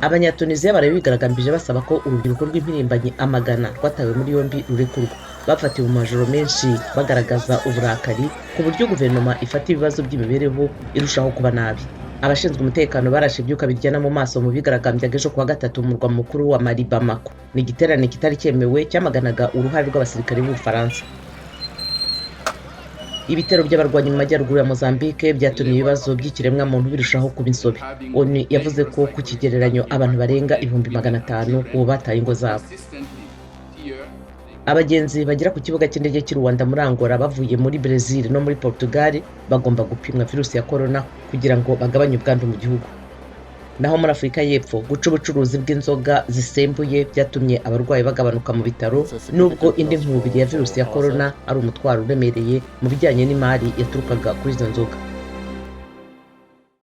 Abanyatunisiya baraye bigaragambije basaba ko urubyiruko rw'impirimbanyi amagana rwatawe muri yombi rurekurwa. Bafatiwe mu majoro menshi bagaragaza uburakari ku buryo guverinoma ifata ibibazo by'imibereho irushaho kuba nabi. Abashinzwe umutekano barashe ibyuka biryana mu maso mu bigaragambyaga ejo kuwa gatatu mu murwa mukuru wa Mali, Bamako. Ni igiterane kitari cyemewe cyamaganaga uruhare rw'abasirikare b'Ubufaransa. Ibitero by'abarwanyi mu majyaruguru ya Mozambique byatumye ibibazo by'ikiremwamuntu birushaho kuba insobe. ONU yavuze ko ku kigereranyo abantu barenga 500,000 ubu bataye ingo zabo. Abagenzi bagera ku kibuga cy'indege cy'i Luanda muri Angola bavuye muri Brazil no muri Portugal bagomba gupimwa virusi ya corona kugira ngo bagabanye ubwandu mu gihugu. Naho muri Afurika y'Epfo, guca ubucuruzi bw'inzoga zisembuye byatumye abarwayi bagabanuka mu bitaro, nubwo indi nkubiri ya virusi ya corona ari umutwaro uremereye mu bijyanye n'imari yaturukaga kuri izo nzoga.